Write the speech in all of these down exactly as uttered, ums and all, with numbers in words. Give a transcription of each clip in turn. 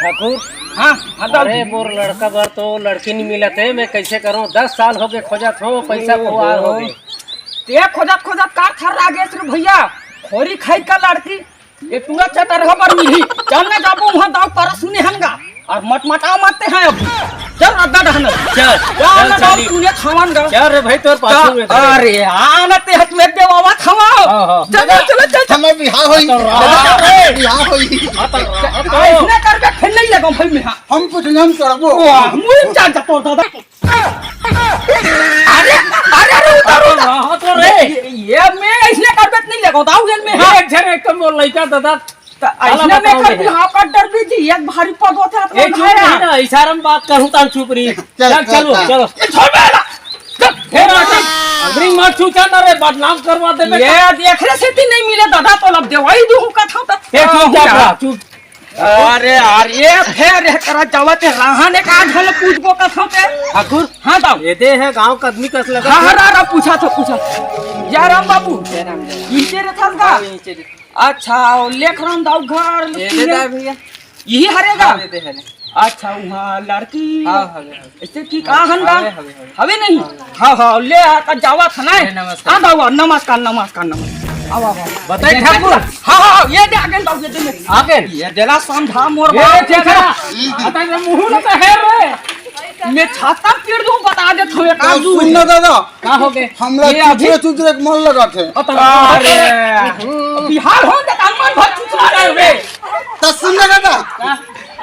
ठाकुर, हाँ, हाँ, दाऊ अरे, जी। मोर लड़का बर तो लड़की नहीं मिलत हे, मैं कैसे करूँ? दस साल हो गए खोजत हो, पैसा ओहो। पुआर हो गए। ते खोजत खोजत कार थर्रा गेस रे भैया, खोरी खाई का लड़की, ये टूरा चटरहा बर मिली। चल ना जाबो वहाँ दाऊ परस सुने हन गा, और मटमटा मत ते हैं अब। चल रद्दा डहन। चल, जा चल, ना दाऊ चली। तूने खावन गा। चल रे भाई, तोर पाछू में जा, खड़े। अरे, आ ना ते हत में देवावा खावा। हाँ, हाँ। चल, चल, चल, चल। हमें बिहाव होई। हाँ, तो रहा रे। बिहाव होई। हाँ, तो रहा तो। ऐसने करबे फिर नहीं लेगो भाई मैं, हाँ। हम कुछ नहीं करबो। वाह, मुझे जा, जा, तो दादा। अरे, अरे, अरे, उतार, उतार। हाँ, तो रे। ये, ये मैं इसने करबे नहीं लेगो, दाऊ ये में, हाँ। एक झन एक कम बोल लइका दादा। त अइसने में कर बिहाव कर डर भी जी, एक भारी पद होथे, ए, चुप रही ना, इशारा में बात करूँ, तान चुप रही। चल, चल, चल, चलो, चल। चलो। ए, छोड़ बे, ला। चल, फेर आ, चल। अग्रिम मत छू, चल ना रे, बदनाम करवा दे बे। ये देख रे, सेती नहीं मिले दादा, तो लब देवाई दूँ कथा त। ए, चुप, चुप रहा, चुप। अरे यार, ये फेर एकरा जावत हे, रहा ने का ढंग पूछबो कथों ते। ठाकुर, हाँ, दाऊ। ये दे है गांव का आदमी कस लगा। हाँ, हाँ, रा, रा, पूछा तो, पूछा। जय राम बाबू। जय राम, जय राम। इनके रे थस गा? हाँ, इनके रे। अच्छा, और लेख राम दाऊ घर ये दे दा भैया। यही हरे गा? हाँ, ये दे है। अच्छा, वहाँ लड़की हाँ, हवे, हवे। ऐसे की का हन गा? हवे, हवे, हवे। हवे नहीं? हाँ, हाँ, ले आ, त जावा था ना। ए, नमस्कार। आ, बाबा, नमस्कार, नमस्कार, नमस्कार। आओ, आओ, आओ। बताई ठाकुर। हाँ, हाँ, ये दे, आगे जाओ, ये दे मेरी। आगे? ये देला समझा मोर ये बात चेहरा। देखा। आता ये मुंह ना तो है रे। मैं छाता पीट दूं, बता दे थोड़े तो काजू। सुन ना दादा, का हो गए? हमरा ये अभी चुचरे चुचरे के मन लगा थे। अरे, बिहार हो त मन भर चुचरा रहे बे। त सुन ना दादा, का?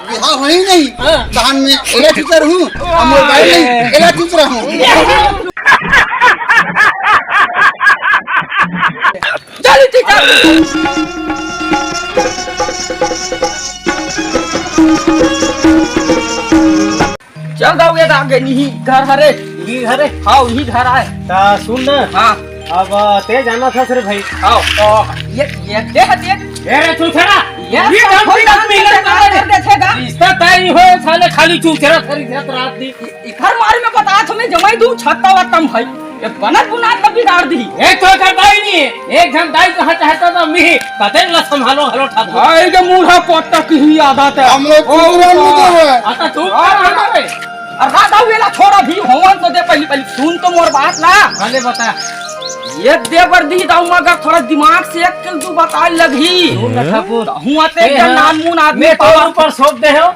बिहाव होई नहीं, हाँ। तहन मैं एला चुचर हूँ, हम मोर बाई नहीं, एला चुचर हूँ। चल, चल, चल। चल, दाऊ, ये आगे नहीं घर हरे। ये हरे? हाँ, वही घर आए। ता सुन ना। हाँ। अब ते जाना था सिर्फ भाई। हाँ। तो ये, ये दे, दे। ए रे, चुचरा। ये ये सब काम कोई की बात नहीं मिलत करता है। कर देथे गा। रिश्ता तय नहीं होए, साले खाली चुचरा खरीद रात दिन। इखर मारे में बता, तुम्हें जमाई दूं छत्ता वत्ता में भाई। ये बनत बुनात का बिगाड़ दी। ए, तो कर दाई नहीं है। एक घंटा ही कहा चाहता था, मी कते ला संभालो, हेलो ठाकुर। भाई के मुंह पट्टा की ही आदत है। हम लोग ओ, पूरा नहीं ओ, है। आता तू हाँ। कर रहा है। अरे दाऊ, वेला छोड़ा भी, होवन तो दे, पहली, पहली सुन तो मोर बात ना। भले बता। ये दे बर दी दाऊ, मगर थोड़ा दिमाग से एक किल तू बता लगही। सुन ना ठाकुर। हुआ ते ए एकदम हाँ। नानमुन आदमी मैं तो पावर ऊपर सौंप दे हो।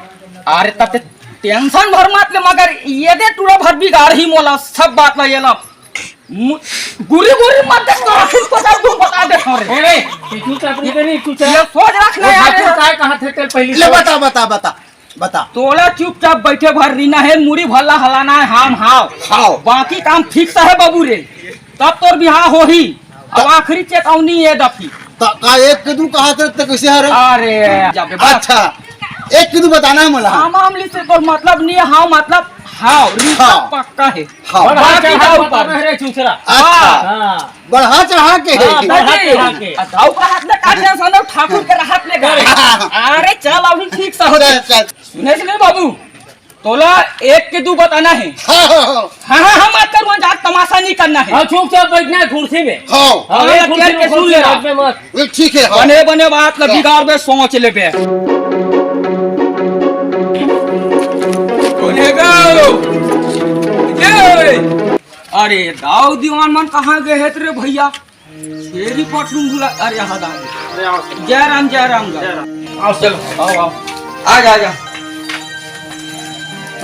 अरे तब ते टेंशन भर मत ले, मगर ये दे टूरा भर बिगाड़ ही मोला, सब बात ला ये ला। मु-, गुरी गुरी मत दे, तो आखिर को सब तू बता दे। अरे, ए, ए, तू चुप रह, तू नहीं, तू चुप रह। ये सोच रख ना वो यार। ठाकुर काय कहा थे तेल पहली ले से? बता, बता, बता। बता। तोला चुपचाप बैठे भर रहिना हे, मुड़ी भल्ला हलाना हे, हाम हाव। हाव। बाकी काम ठीक से हे बाबू रे, तब तोर बिहाव होही। अब त- आखिरी चेतावनी हे दफी। त का एक के दू कहा थे त कैसे हरे? अरे, जाबे बस। अच्छा, एक के दू बताना हे मोला। हाँ, मामली से तोर मतलब नहीं हे, हाँ मतलब हाँ, रिश्ता हाँ। पक्का हे। हाँ। बढ़ा बाकी चढ़ा के दाऊ बताना पर। हे रे चुचरा। अच्छा। हाँ। बढ़ा चढ़ा के हे। हाँ, बढ़ा चढ़ा के। आ, दाऊ का हाथ में का टेंशन हे, ठाकुर के हाथ में का। अरे चल, अभी ठीक से हो जाए। चल, चल। सुने से नहीं बाबू, तोला एक के दू बताना हे। हाँ, हाँ, हाँ। हाँ, हाँ, हाँ, मत करूँ, जा तमाशा नहीं करना हे। हाँ, चुपचाप बैठना हे कुर्सी में। हाँ। हाँ, हाँ, ये कुर्सी तेरे में के सुन कुर्सी ले रहा। में मत। ये ठीक हे, हाँ। बने बने बात ला हाँ। बिगाड़ बे, सोच ले बे। कौन हे गाओ? जय। अरे, दाऊ दीवान मन कहाँ गए हे रे भैया? छेरी पटलून भुला, अरे, यहाँ आ गए। अरे, आओ सर। जय राम, जय राम, जय राम। आओ सर। चलो, आओ, आओ। आ जा, आ जा।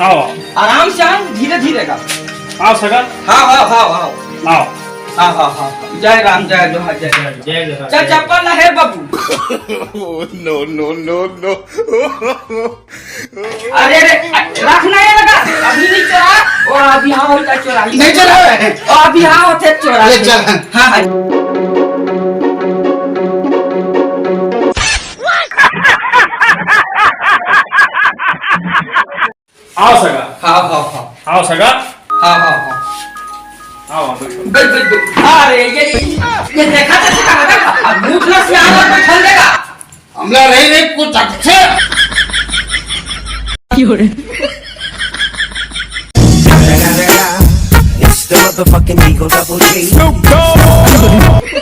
आओ, आओ। आराम से आओ, धीरे धीरे का। आओ सर। हाँ, हाँ, हाँ, हाँ। आओ। हाँ, हाँ, हाँ। जय राम, जय जोहार, जय राम। जय जोहार। चल, चप्पल ला हे बाबू। No, no, no, no। अरे, अरे, रखना हे लगा, अभी नहीं चोरा, और अभी हाँ होता चोरा ही। नहीं चोरा है। और अभी हाँ होते चोरा ले ही। चल। हाँ, हाँ। आओ सगा। हाँ, हाँ, हाँ। आओ सगा। हाँ, हाँ, हाँ। आओ, आओ, बैठो। बैठ, बैठ, बैठ। अरे, ये, ये देखा तो सगा, अब मुख ना से आवाज में ठंड देगा। हमला रही रे कुछ अच्छे। It's the motherfucking Eagle Double G. Snoop Dogg.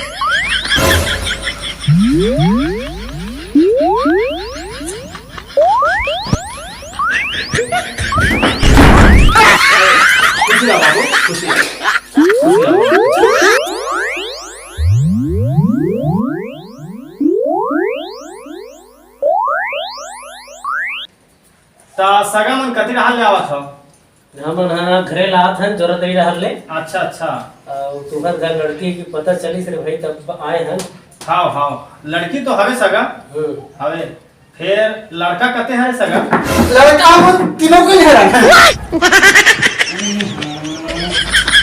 खुशी रहा बाबू, खुशी रहा। खुशी रहा। त सगा मन कति रहल ले आवत हव? हमन ह घरे लात हन, जोरत रही रहल ले। अच्छा, अच्छा। अउ तुहर घर लड़की की पता चलिस रे भाई, तब आए हन। हाव, हाव, लड़की तो हवे सगा। हम्म। हवे। फेर लड़का कते हरे सगा? लड़का हमन तीनों के हरन।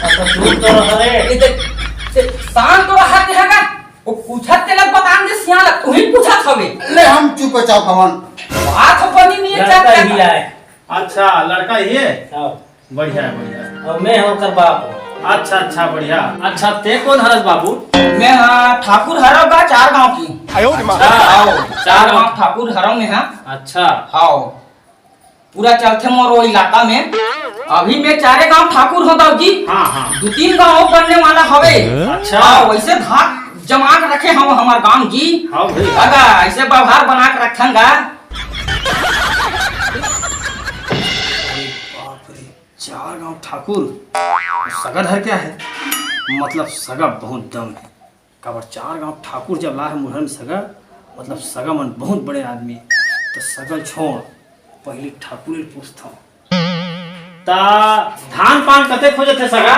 अच्छा, तू तो हरे। ए देख, से शांत तो रहा के हगा। वो पूछत तेला बतान दे सियान ला, तू ही पूछत हवे। ले हम चुपचाप हवन। बात हो बनी नहीं है, लड़का क्या ही आए। अच्छा, लड़का ही है? हाँ। बढ़िया है, बढ़िया है। और मैं हूँ ओकर बाप। अच्छा, अच्छा, बढ़िया। अच्छा, ते कौन हरस बाबू? मैं हाँ ठाकुर हरव गा, चार गांव की। आयो रे माँ। अच्छा, आओ, चार गांव ठाकुर हरव मैं हाँ। अच्छा। हाँ, पूरा चलथे मोर वो इलाका में। अभी मैं चारे गांव ठाकुर हो दाऊ जी। हाँ, हाँ। दो तीन गांव और बनने वाला हवे। अच्छा। हाँ, वैसे धाक जमा के रखे हम हमार गांव जी। हाँ भाई। अगा ऐसे व्यवहार बना के रखेंगा। अरे बाप रे, चार गांव ठाकुर, सगा धर के आहे? मतलब सगा बहुत दम है। काबर चार गांव ठाकुर जब ला है मुरहर में सगा, मतलब सगा मन बहुत बड़े आदमी। तो सगा ल छोड़, पहली ठाकुर ल पूछता हूँ। ता धान पान कते खोजत है सगा?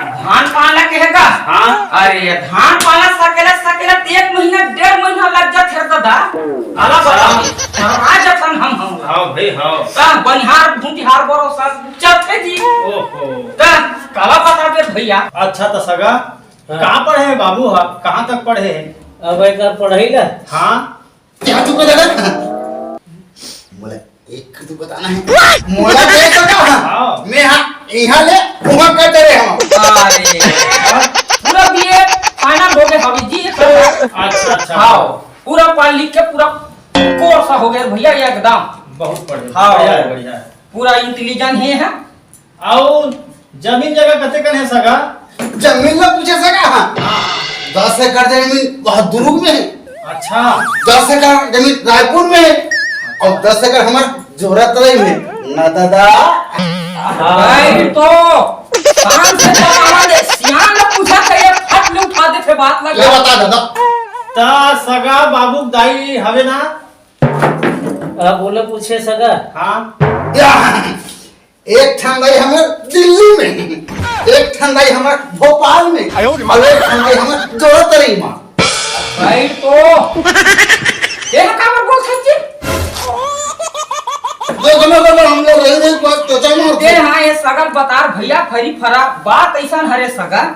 धान पान ला कहे का? हाँ। अरे धान पान ला सकेला सकेला तो एक महीना डेढ़ महीना लग जात है दादा। आला बता। आ जाथन हम हम। हाँ भाई हाँ। का बनिहार भूतिहार बरो साथ चलते जी। ओहो। का काला बता दे भैया। अच्छा तो सगा हाँ। कहाँ पढ़े हैं बाबू हा? कहाँ तक पढ़े हैं? अब एक पढ़ाई ला। हाँ। क्या तू बता? मोला एक तू बताना है। मोला दे सका? हाँ। मैं हाँ यहाँ ले वहाँ कर दे रहे हम। अरे पूरा बीए फाइनल हो गए हबी जी। अच्छा अच्छा। हाँ, पूरा पढ़ लिख के पूरा कोर्स हो गया भैया एकदम। बहुत बढ़िया। हाँ। बढ़िया है, बढ़िया है। पूरा इंटेलिजेंट ही है। अउ जमीन जगह कतेकन हे सगा? जमीन ला पूछे सगा? हाँ। दस एकड़ जमीन वहाँ दुर्ग में है। अच्छा। दस एकड़ जमीन रायपुर में है। और दस एकड़ हमार जोरातरई में है। ना दादा। भाई तो शान से जवाब दे, सियान ला पूछा था, ये फट ले उठा दे, फिर बात लगा। ले बता दादा। ता सगा बाबू दाई हवे ना? हाँ, बोले पूछे सगा। हाँ। या। एक ठन दाई हमर दिल्ली में, एक ठन दाई हमर भोपाल में, आयो रे माँ। और एक ठन दाई हमर जोरातरई में। भाई तो, ये ना काबर बोल सकते? देखो ना, देखो, हम लोग रही, रही बात तो चल मार। दे हाँ, ये सगल बतार भैया, फरी फरा, बात ऐसा हरे सगल,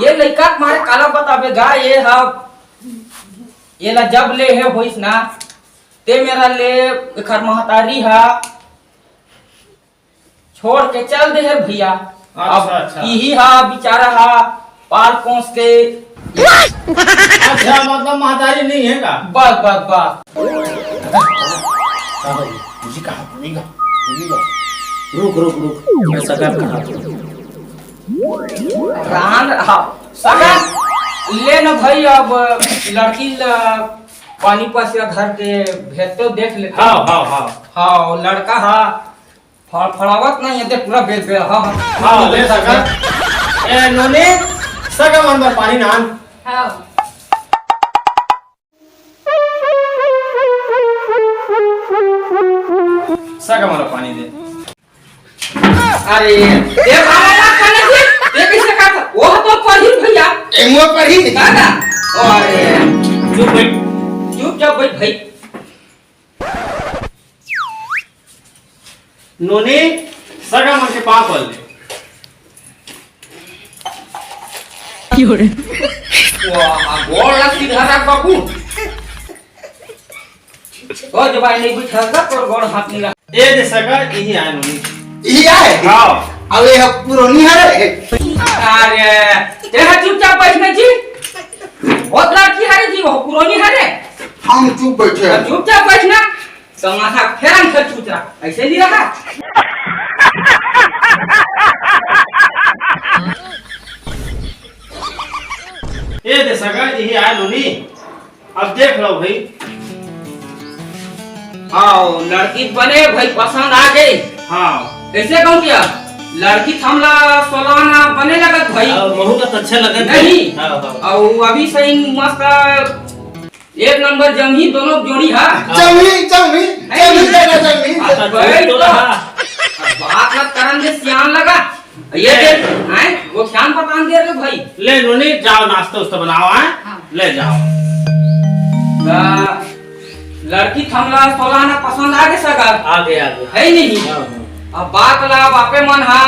ये लइका के मारे काला बताबे गा, ये हा, ये ला जब ले हे होइस ना, ते मेरा ले, एखर महतारी हा, छोड़ के चल दे हे भैया। अच्छा, अब अच्छा। इही हा बेचारा हा पाल पोस के। अच्छा, मतलब महतारी नहीं है का? बस, बस, बस। दादा, दादा, दादा, तुझे कहा, तुझे कहा, तुझे कहा। रुक, रुक, रुक, मैं सगा कहा। रान, हाँ, सगा, ले न भाई, अब लड़की ल-, पानी पसिया घर के भेज तो देख लेते। हाँ, हाँ, हाँ। हाँ, लड़का हा, फड़फड़ावत नहीं है, देख पूरा बेल बेल, हाँ, हाँ। हाँ, ले सगा। ए, नोनी, सगा मन बर पानी नान। हाँ। सगा मन बर पानी दे। अरे, ए भाई, बात करने दे। ये कैसे करता? वो तो पढ़ी भैया। ए, वो पढ़ी। दादा। अरे, चुप बैठ। चुपचाप बैठ भाई। नोनी, सगा मन के पाँव पड़ ले। वाह, गोड़ ला सीधा रख बाबू। ओ जो भाई नहीं बैठा का, तोर गोड़ हाथ नहीं रहा। ए दे सगा, इही आए नोनी। इही आए? हाँ। अब ये पुरानी है रे। अरे, तेरा चुपचाप बैठ ना जी। बहुत लड़की है रे जी, वो पुरानी है रे। हम चुप बैठे हैं। चुपचाप बैठ ना। तमाशा फेरन से चूत रहा, ऐसे नहीं रहा। ए दे सगा, यही आए नोनी। अब देख लो भाई। हाँ, लड़की बने भाई, पसंद आ गई। हाँ। कैसे कहूँ क्या? लड़की त हमला सोलह आना बने लगत भाई। हाँ, महू ला तो अच्छा लगत नहीं। है। हाँ, हाँ। अउ अभी सही मस्त एक नंबर जमही दोनों जोड़ी हा। हाँ। जमही, जमही, है जमही, नहीं? जरा जमही। अब बैठ तो। हाँ। अब बात मत करन दे, सियान लगा। ये ले। देख, हैं? वो सियान पतान दे रे भाई। ले नोनी, जाओ नाश्ता उस्ता बनाओ, हैं? हाँ। ले जाओ। ता लड़की त हमला सोलह आना पसंद आ गे सगा। आ गे, आ गे। है नहीं? हाँ, हाँ। अब बात ला बापे मन हा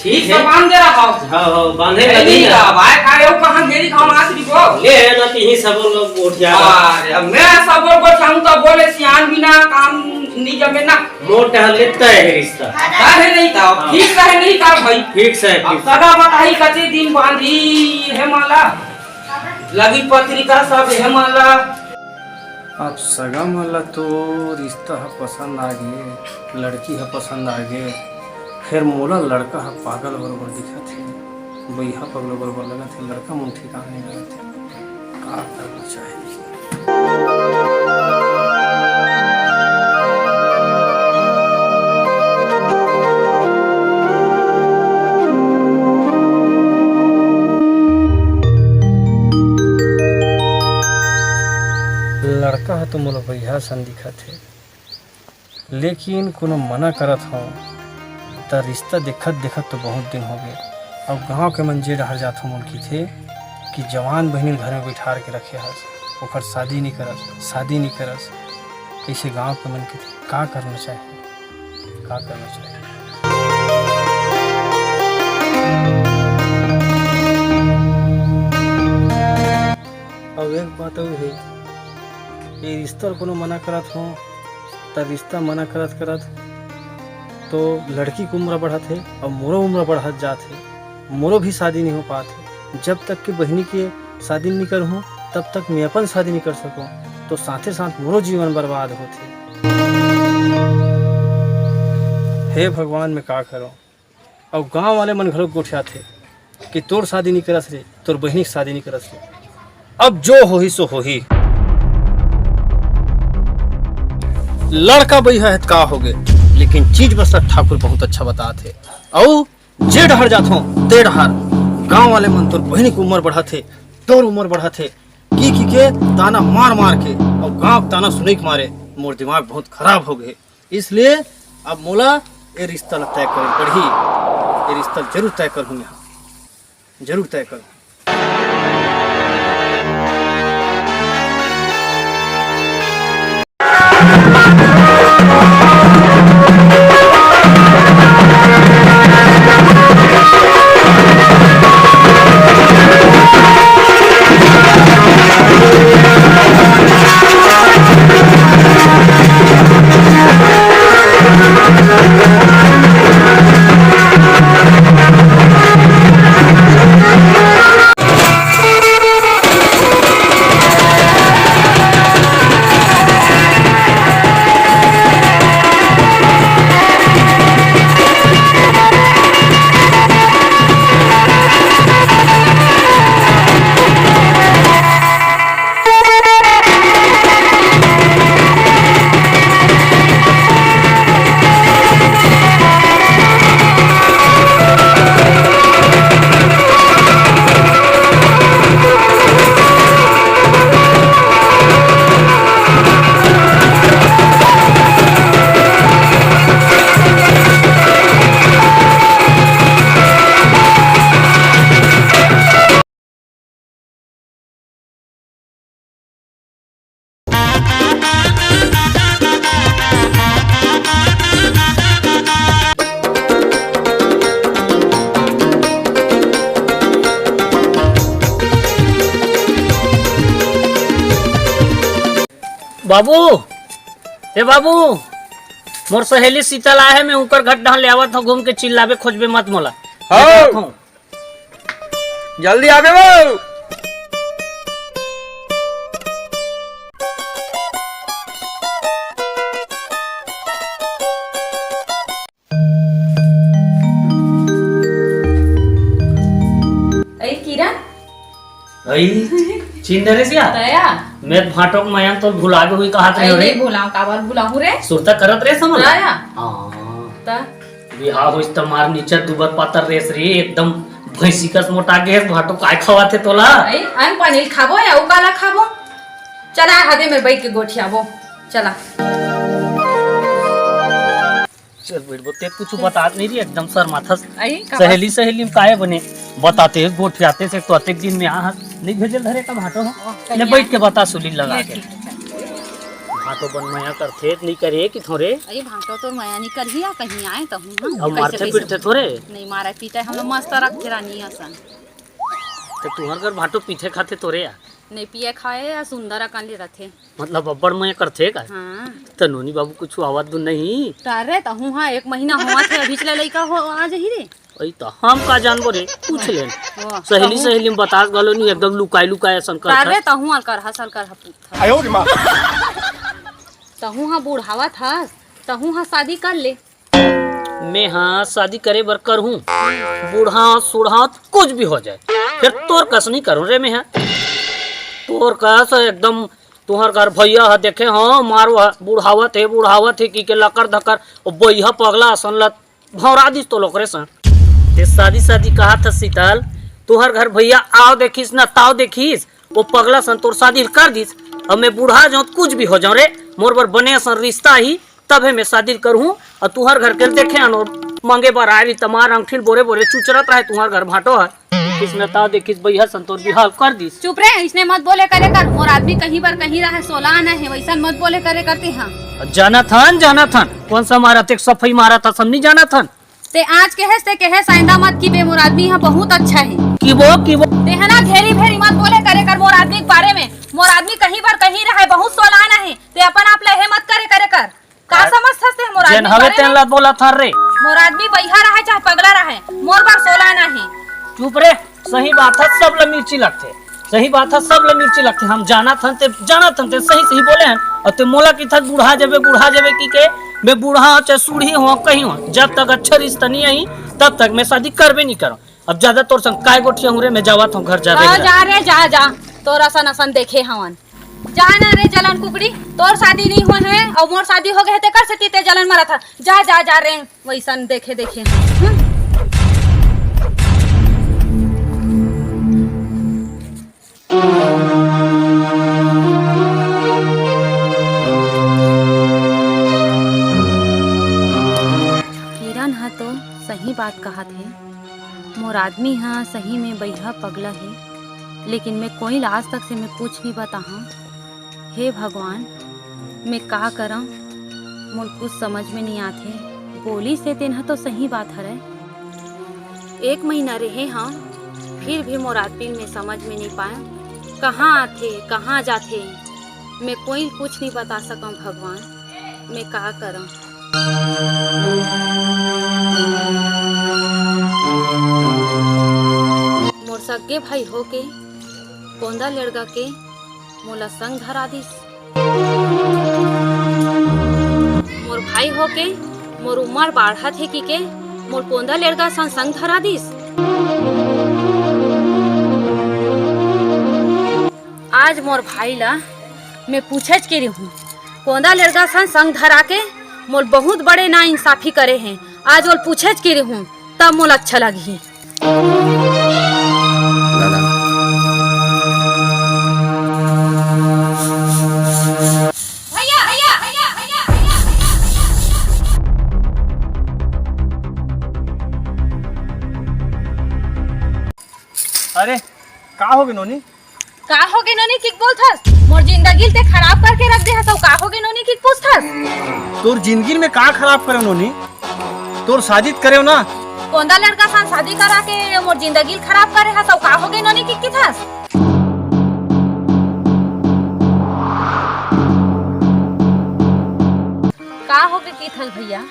ठीक से है। बांध दे रहा हो। हाँ, हाँ, बांधे है लगी नहीं ना। का? भाई का यो कहाँ गेली का मास भी को? ले है ना, तिही सब लोग गोठिया। अरे, अब मैं सब लोग गोठियाऊँ तो बोले सियान बिना काम नहीं जमे ना। मोर टहल ले तय है रिश्ता। है नहीं का? हाँ। ठीक से है नहीं का भाई? ठीक से है, अब ठीक से। सगा बताही कते दिन बांधी है माला। लगी पत्रिका सब हे मन ला। अब सगा मन ला तो रिश्ता ह पसंद आ गे, लड़की ह पसंद आ गे, फेर मोला लड़का ह पागल बरोबर दिखत हे, बइहा पगलो बरोबर लगत हे, लड़का मन ठिकाना नइ लगत हे। का करना चाही? लड़का ह तो मोला बढ़िया सन दिखत हे, लेकिन कोनो मना करत हव, त रिश्ता देखत देखत तो बहुत दिन हो गए। अउ गांव के मन जे डहर जाथव, मोला कहिथे कि जवान बहिनी ल घर में बैठार के रखे हस, ओकर शादी नहीं करस, शादी नहीं करस। ऐसे गांव के मन कहिथे, का करना चाहिए, का करना चाहिए? अब एक बात अउ हे, ये रिश्ता ल कोनो मना करत हो, त रिश्ता मना करत करत तो लड़की के उम्र बढ़त हे अउ मोरो उम्र बढ़त जात हे, मोरो भी शादी नहीं हो पात हे। जब तक के बहिनी के शादी नहीं करहूँ, तब तक मैं अपन शादी नहीं कर सकूँ, तो साथे साथ मोरो जीवन बर्बाद होथे। हे भगवान, मैं का करूँ? अउ गांव वाले मन घलो गोठियाथे कि तोर शादी नहीं करस रे, तोर बहिनी के शादी नहीं करस रे। अब जो होही सो होही। लड़का बइहा हे त का होगे, लेकिन चीज बस ठाकुर बहुत अच्छा बतात हे। अउ जे डहर जाथों, ते डहर गांव वाले मन तोर बहिनी के उम्र बढ़त हे, तोर उम्र बढ़त हे, की की के ताना मार मार के, अउ गांव के ताना सुने के मारे मोर दिमाग बहुत खराब हो गए। इसलिए अब मोला ये रिश्ता ला तय करे पड़ही, ये रिश्ता जरूर तय करहूँ, यहाँ जरूर तय करहूँ। बाबू, ए बाबू, मोर सहेली शीतल आए हे, मैं उकर घर डहर ले आवत हूँ, घूम के चिल्लाबे खोजबे मत मोला। हाँ। जल्दी आबे वो। अई किरण। अई, चिन्ह डरे सिया? तया। मैं भाटो के मयन तो भुला गे हुई कहत रहे अई रे। नहीं भुलाऊं, काबर भुलाऊं रे? सुरता करत रहे समझ? तया। हाँ। त बिहाव होइस त मार नीचे दुबर पातर रेस रे, एकदम भैंसी कस मोटा गेस। भांटो काय खवाथे तोला? अई, अन्न पानी ल खाबो या अउ काला खाबो? चला, हदे में बैठ के गोठियाबो। चला। चल बैठबो, ते कुछ बतात नहीं रही, एकदम शर्माथस। अई, का सहेली, सहेली में काहे बने बताते, गोठियाते से तो अतेक दिन में आ नहीं भेजल धरे का भांटो हो। ओ, ले कहिया? बैठ के बता सुली लगा ले के। ठीक है। भांटो बन मया करथे, नहीं करे कि थोरे? अरे भांटो तोर मया नहीं करही या कहीं आए तो हूँ, हाँ? अब कैसे मारथे कैसे? पीटथे थोरे? नहीं मारे पीटे, हम लोग मस्त रखथे रानी असन। तो तुहर घर भांटो पीथे खाथे तोरे या? नहीं पिए खाए या सुंदर अकन ले रथे। मतलब अब्बड़ मया करथे का? हाँ। तो नोनी बाबू कुछ आवत दू नहीं? तारे तहूँ हाँ, एक महीना होवत हे, अभी चले लइका हो आ जही रे। अई तो हम का जानबो रे, पूछ लेन। वाह, सहेली कहूँ। सहेली में बतास घलो नहीं, एकदम लुकाई लुकाई असन करथस। तारे तहूँ अलकर हस, अलकर ह पूछथस। आयो रे माँ। तहूँ हा बुढ़ावत हस, तहूँ हा शादी कर ले। मैं हा शादी करे बर करहूँ, बूढ़ा सूढ़ा कुछ भी हो जाए, फिर तोर कस नहीं करूँ रे मैं हा। तोर कस एकदम, तुहर घर भैया हा देखे हो, मारो हा, बुढ़ावत हे, बुढ़ावत हे की के लकर धकर, ओ बइहा पगला असन ल भौरा दिस तो लोकरे सन। ते शादी शादी कहा था शीतल, तुहर घर भैया आव देखिस ना ताव देखिस, वो पगला सन तोर शादी कर दिस। अब मैं बूढ़ा जाऊं त कुछ भी हो जाऊं रे, मोर बर बने असन रिश्ता ही, तभे मैं शादी करहूं। और तुहर घर के देखे अनो मांगे बर आए रही, तमार अंगठिल बोरे बोरे चुचरत रहे, तुहर घर भांटो है। किस न ताव देखिस बइहा सन तोर बिहाव कर दिस। चुप रे, इसने मत बोले करे कर। मोर आदमी कहीं बर कहीं रहे, सोला आना है, वैसन मत बोले करे करते हाँ। जानत हन, जानत हन, कौन सा मारा तेक सफई मारा था, सब नहीं जानत हन। ते आज कहेस, ते कहेस, आइंदा मत की बे, मोर आदमी हा बहुत अच्छा है। की वो, की वो। ते हा ना घेरी भेरी मत बोले करे कर मोर आदमी के बारे में। मोर आदमी कहीं बर कहीं रहे, बहुत सोला आना है। ते अपन आप ले हे मत करे करे कर। का अरे, समझथस ते मोर जेन आदमी हवे बारे तेन में? ला बोला था रे। मोर आदमी बइहा रहे चाहे पगला रहे, मोर बर सोला ना हे। चुप रे, सही बात है, सब ला मिर्ची लगथे। सही बात है, सब ला मिर्ची लगथे। हम जानत हन ते, जानत हन ते सही सही बोले हन। और ते मोला किथस बुढ़ा जाबे, बुढ़ा जाबे की के, मैं बूढ़ा हो चाहे सूढ़ी हो, कहीं हो, जब तक अच्छा रिश्ता नहीं आई, तब तक मैं शादी करबे नहीं करूँ। अब ज्यादा तोर संग काय गोठियाहूं रे, मैं जावत हूँ घर जा रे जा। जा रे, जा, जा। तोर असन असन देखे हवन। जा ना रे जलन कुकड़ी, तोर शादी नहीं होए हे, अउ मोर शादी हो गए हे, तेकर सेती ते जलन मरत हा। जा, जा, जा रे, वैसन देखे, देखे। हम्म। किरण ह तो सही बात कहत हे, मोर आदमी ह सही में बइहा पगला हे, लेकिन मैं कोई ला आज तक से मैं कुछ नहीं बताहूँ। हे भगवान, मैं का करंव, मोर कुछ समझ में नहीं आथे। बोलिस हे तेन ह तो सही बात हरय। एक महीना रेहे हंव, फिर भी मोर आदमी ल मैं समझ में नहीं पाएंव, कहाँ आथे, कहाँ जाथे, मैं कोई ल कुछ नहीं बता सकंव भगवान, मैं का करंव। मोर सगे भाई होके कोंदा लेड़गा के मोला संग धरा दिस। मोर भाई होके मोर उमर बाढ़त हे किके मोर कोंदा लेड़गा सन संग धरा दिस। आज मोर भाई ला मैं पूछेच के रहूं, कोंदा लेड़गा सन संग धरा के मोर बहुत बड़े ना इंसाफी करे हे। आज ओल पूछेच के रहूं, तब मोला अच्छा लगही। दादा। भैया, भैया, भैया, भैया, भैया। अरे, का होगे नोनी? का होगे नोनी, किक बोलथस? मोर जिंदगी ल ते खराब करके रख दे हस, अउ का होगे नोनी, किक पूछथस? तोर जिंदगी में का खराब करेंव नोनी? तोर शादी त करेंव ना। कोंदा लेड़गा सन शादी करा के मोर जिंदगी ल खराब करे हस, अउ का होगे नोनी, किक किथस? का होगे किथस भैया,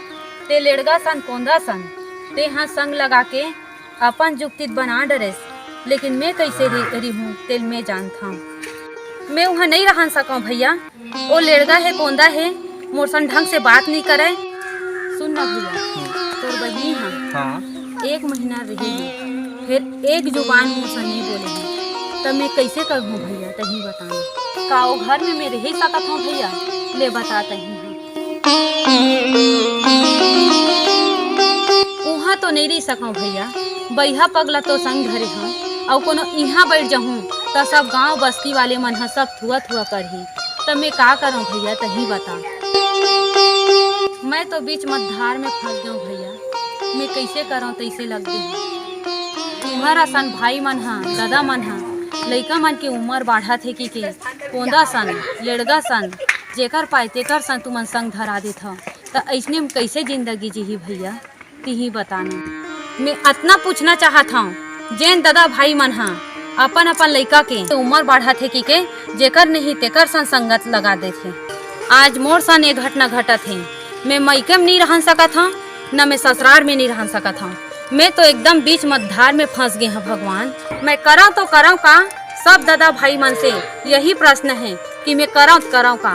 ते लेड़गा सन कोंदा सन, ते हा संग लगा के अपन जुक्ति बना डरेस, लेकिन मैं कैसे रि-, रिहूं, तेल मैं जानथंव। मैं उहां नहीं रहन सकंव भैया। ओ लेड़गा हे, कोंदा हे, मोर सन ढंग से बात नहीं करे। सुन ना भैया, तोर बहिनी हा हाँ। एक महीना रही हे, फिर एक जुबान मोर सन नहीं बोले हे, तब मैं कैसे करहूं भैया, तही बता ना। का ओ घर में मैं रह सकत हूं भैया? ले बता तही हा। नइ रहि सकंव भइया, बइहा पग ला तो संग धरे हंव, अउ कोनो इहां बइठ जाहूं, त सब गांव बस्ती वाले मन ह सब थुआ थुआ करही। त मैं का करंव भइया, तहीं बता। मैं तो बीच मधार में फंस गेंव भइया, मैं कइसे करंव तइसे लग गे हंव। तुम्हर असन भाई मन ह, ददा मन ह, लइका मन के उमर बाढ़त हे कहिके, कोंदा सन, लेड़गा सन, जेकर पाय तेकर सन तुमन संग धरा देथव, त अइसने में कइसे जिंदगी जीही भइया? तिही बता ना। मैं अतना पूछना चाहत हंव, जेन ददा भाई मन ह अपन अपन लइका के उमर बाढ़त हे कहिके, जेकर नहीं तेकर संग संगत लगा देथे। आज मोर संग ए घटना घटत हे। मैं मइके में नइ रहन सकत हंव, न मैं ससुरार में नइ रहन सकत हंव। मैं तो एकदम बीच मधार में फंस गे हंव भगवान। मैं करंव तो करंव का? सब ददा भाई मन से यही प्रश्न हे कि मैं करंव तो करंव का?